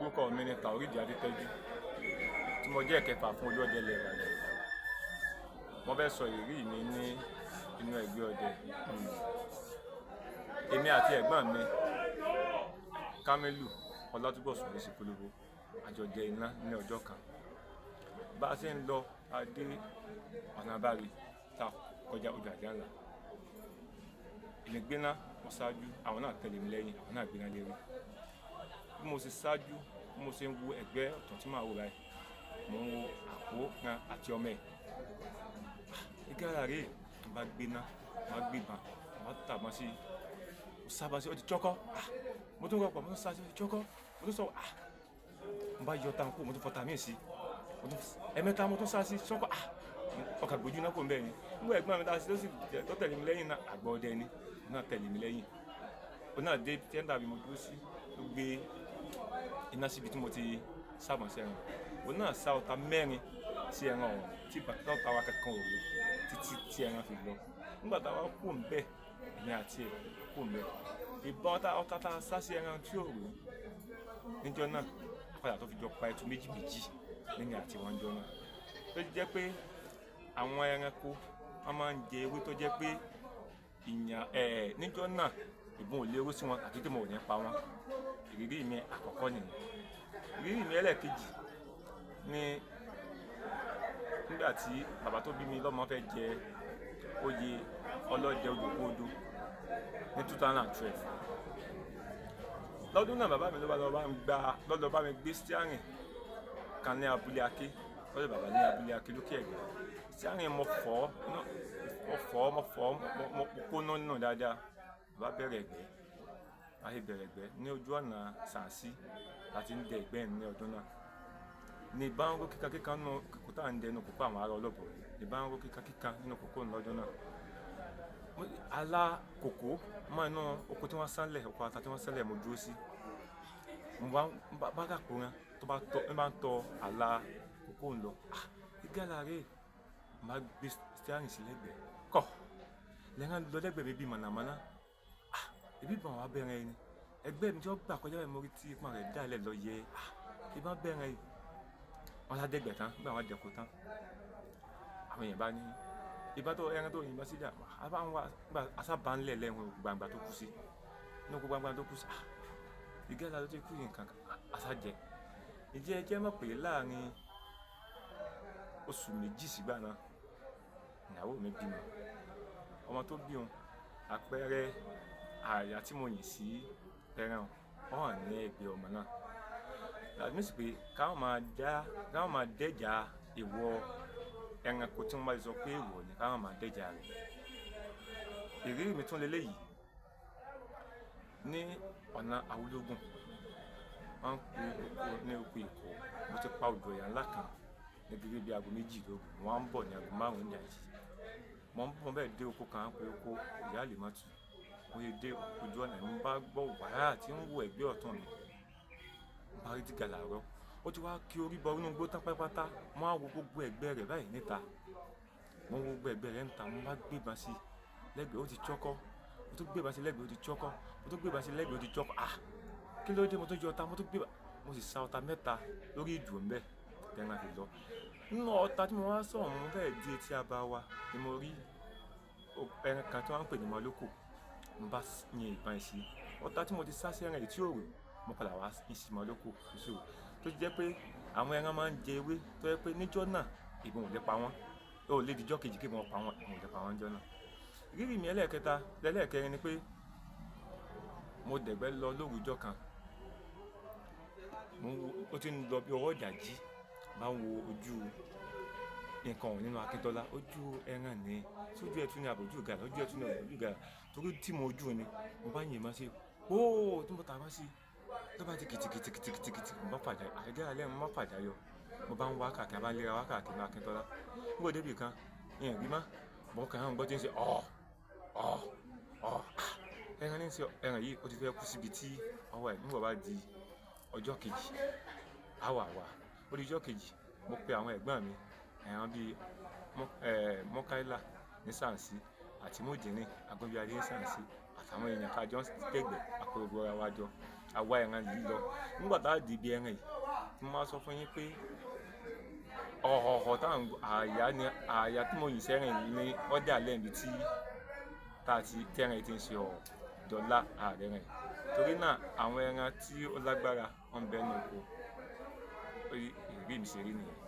Orúkọ mi ni Taoreed Adétẹ́jú, tí mo jẹ́ ìkẹfà fún Olúọdẹ ilẹ̀ Ìbàdàn. Mo fẹ́ sọ ìrírí mi ní inú ẹgbẹ́ ọdẹ. Èmi àti ẹ̀gbọ́n mi Kamilu Ọlátúnbọ̀sún Èsìkólóbó a jọ jẹ iná ní ọjọ́ kan. Bá a ṣe ń lọ, a dé ọ̀nà Báre tá kọjá odò Àjànlá. Èmi gbéná, mo ṣáájú, àwọn náà tẹ̀lé mi lẹ́yìn, àwọn náà gbéná lérí. Bí mo ṣe ṣáájú, bí mo ṣe ń wo ẹ̀gbẹ́ ọ̀tún tí màá wò báyìí, mò ń wo àpò kan àti ọmọ ẹ̀. Ìgárá rèé, mo bá gbéná, mo bá gbébọn, mo bá tàbọn sí i, mo sábà sí i, ó ti chọ́kọ́. Mo tún rọpò, mo tún sá sí i, ó ti chọ́kọ́. Mo tún sọ, mo bá yọ tankú, mo tún fọta míì sí i. Mo tún ẹ̀mẹ́ta mo tún sá sí i, chọ́kọ́. Ọkà gbójú náà kò ń bẹ́ẹ̀ ni. Nígbà ẹ̀gbọ́n mi ta sí, tó tẹ̀lé mi lẹ́yìn náà, àgbọ̀ ọdẹ ni, òun náà tẹ̀lé mi lẹ́yìn. Òun náà dé tẹ́ńtà bí mo dúró sí, ló gbé iná síbi tí mo ti sábà sí ẹran. Òun náà sá ọta mẹ́rin sí ẹran ọ̀hún tí bàtà ọta wa kankan ò rí títí tí ẹran fi lọ. Nígbà tá a wá kú ń bẹ́ẹ̀, èmi àti ẹ̀ kú ń bẹ́ẹ̀. Ìbọn ọta tá a sá sí ẹran tí ò rí níjọ́ náà, padà tó fi jọ pa ẹtu méjì méjì lẹ́yìn àti wọn jọ náà. Tó jẹ́ pé àwọn ẹranko wọ́n máa ń jẹ ewé tó jẹ́ pé ìyàn ẹ̀ níjọ́ náà ìbọn ò lérò sí wọn àti tí mo ò ní pa wọ́n. Ìrírí mi àkọ́kọ́ nìyẹn. Ìrírí mi ẹlẹ́ẹ̀kejì ni nígbà tí bàbá tó bí mi lọ́mọ fẹ́ jẹ oyè ọlọ́dẹ Olùkóodo ní 2012. Lọ́dún náà bàbá mi ló bá lọ bá mi gba lọ́dọ̀ bá mi gbé steering kan ní abúlé Aké, lọ́dọ̀ bàbá ní abúlé Aké lókè Ẹ̀gbá. Steering mo fọ́, mo fọ́, mo fọ́, mo kó nínú dáadáa. Bàbá bẹ̀rẹ̀ ẹ̀gbẹ́, a ṣe bẹ̀rẹ̀ ẹ̀gbẹ́ ní ojú ọ̀nà Sànsí láti ń dẹ ẹ̀gbẹ́ ní ọdún náà. Ní bá ń ró kíkan kíkan nínú kòkó tá à ń dẹ inú kòkó àwọn ará ọlọ́bọ̀, ní bá ń ró kíkan kíkan nínú kòkó lọ́dún náà. Alá kòkó mọ́ inú oko tí wọ́n sánlẹ̀, oko ata tí wọ́n sánlẹ̀ mo dúró sí. Mo bá ràpò rán tó bá tọ, bá ń tọ àlà kòkó ń lọ. Ìgárá rèé, mo bá gbé steering sí lẹ́gbẹ̀ẹ́. Kọ̀! Lẹ́ran lọ lẹ́gbẹ̀ẹ́ mi bí mọ̀nàmọ́ná. Ẹbí ìbọn wa bẹ̀rẹ̀ ẹni. Ẹgbẹ́ mi tí wọ́n gbà kọjá báyìí mo rí tí ipọn rẹ̀ dálẹ̀ lọ yẹ. Ìbọn bẹ̀rẹ̀ yìí. Wọ́n sá dẹ́gbẹ̀ tán, nígbà wọ́n dẹ́ko tán. Àwọn èèyàn bá ní, ìbọn tó ẹran tó yìnbọn sí dà, a bá ń wá, nígbà a sábà ń lẹ̀ lẹ́hìn gbangba tó kú sí. Inú oko gbangba tó kú sí. Ìgárá ló ti kú yìí nǹkan a sá jẹ. Ǹjẹ́ ẹ jẹ́ mọ̀ pé láàárín oṣù méjì sígbà náà, ìyàwó mi bímọ. Ọmọ tó bí òun, àpẹẹrẹ àyà tí mo yìn sí ẹran, ó hàn ní ẹ̀gbẹ́ ọmọ náà. That means pé ká máa dá, ká máa dẹ́jà ìwọ ẹranko tí wọ́n bá ti sọ pé èèwọ̀ ni ká máa dẹ́jà rẹ̀. Ìrírí mi tún lélẹ̀ yìí. Ní ọ̀nà Awúlógùn, wọ́n ń pe oko ní oko Èkó. Mo ti pa odò ẹ̀yà ńlá kan ní gẹ́gẹ́ bí aago méjì lóru. Mo wá ń bọ̀ ní aago márùn-ún ìdájí. Mo ń bọ̀ bẹ́ẹ̀ dé oko kan, wọ́n pe oko Ìyá Àlìmọ́tù. Mo ṣe dé ojú ọ̀nà, mo bá gbọ́ wàrà tí ń wò ẹ̀gbẹ́ ọ̀tún mi. Mo bá rí tí gàlà rọ. Ó ti wá kí orí bọ inú igbó tán pátápátá. Mo wá wo gbogbo ẹ̀gbẹ́ rẹ̀ báyìí níta. Mo wo gbogbo ẹ̀gbẹ́ rẹ̀ níta, mo bá gbé ìbọn sí lẹ́gbẹ̀ẹ́, ó ti chọ́kọ́. Mo tún gbé ìbọn sí lẹ́gbẹ̀ẹ́, ó ti chọ́kọ́. Mo tún gbé ìbọn sí lẹ́gbẹ̀ẹ́, ó ti chọ́kọ́. Kí ló dé? Mo tún yọ ọta, mo tún gbé ìbọn, mo sì sá ọta mẹ́ta lórí ìdùn ńbẹ tẹ́ran fi lọ. Nínú ọta tí mo wá sọ̀, mo fẹ́ di etí aba wa ni mo rí ẹran kan tí wọ́n ń pè ní mọ̀lókò. Mo bá yin ìbọn sí i. Ọta tí mo ti sá sí ẹran yìí tí ò rò, mo padà wá yìn sí mọ̀lókò. Tó jẹ́ pé àwọn ẹran máa ń jẹ ewé tó jẹ́ pé níjọ́ náà ìbọn ò lè pa wọ́n. Ó lè di ọjọ́ kejì kí ìbọn pa wọ́n, ìbọn ò lè pa wọ́n níjọ́ náà. Ìrírí mi ẹlẹ́ẹ̀kẹta, lẹ́lẹ́ẹ̀kẹrin ni pé mo dẹ̀gbẹ́ lọ lóru ọjọ́ kan. Mo ń wo, ó ti ń lọ bí ọwọ́ ìdajì, bá ń wo ojú nǹkan ọ̀hún nínú Akíntọ́lá. Ojú ẹran ni, sójú ẹtu ni àbójú ìgalà, ojú ẹtu ni àbójú ìgalà. Torí tí mo ojú ni, mo bá yin ìbọn sí i. Póò tí mo tà bá sí i. Tó bá di kìtìkìtì kìtìkìtì kìtì, mo bá fàjà, àìgá alẹ́ mo bá fàjà yọ. Mo bá ń wá káàkiri, a bá ń léra wá káàkiri nínú Akíntọ́lá. Nígbà dé ibì kan, n ò rí mọ́. Mo kàn án gbọ́ tí ń ṣe ọ̀, ọ̀, ọ̀. Ẹran ní ń ṣe, ẹran yìí ó ti fẹ́ kú síbi tí ọwọ́ ẹ̀. Nígbà bá di ọjọ́ kejì, a wà wá. Ó di ọjọ́ kejì, mo pe àwọn ẹ̀gbọ́n mi, ẹ̀wọ̀n bí Mọ́káílà ní Sànsí àti Mujini Agunbíadé ní Sànsí àtàwọn èèyàn tá jọ ń dẹ̀gbẹ́, a kó gbogbo ara wa jọ. Àwa ẹran yìí lọ. Nígbà tá a dé ibi ẹran yìí, mo máa sọ fún yín pé ọ̀họ̀họ̀ tá à ń àyà ni àyà tí mo yìn sẹ́rìn ní ọ̀dà lẹ́yìn tí tá a ti tẹ́ran yìí ti ń ṣe ọ̀rọ̀ dọ́là ààrẹ rẹ̀. Torí náà àwọn ẹran tí ó lágbára wọ́n ń bẹ nínú oko. Ìrírí mi ṣe rí nìyẹn.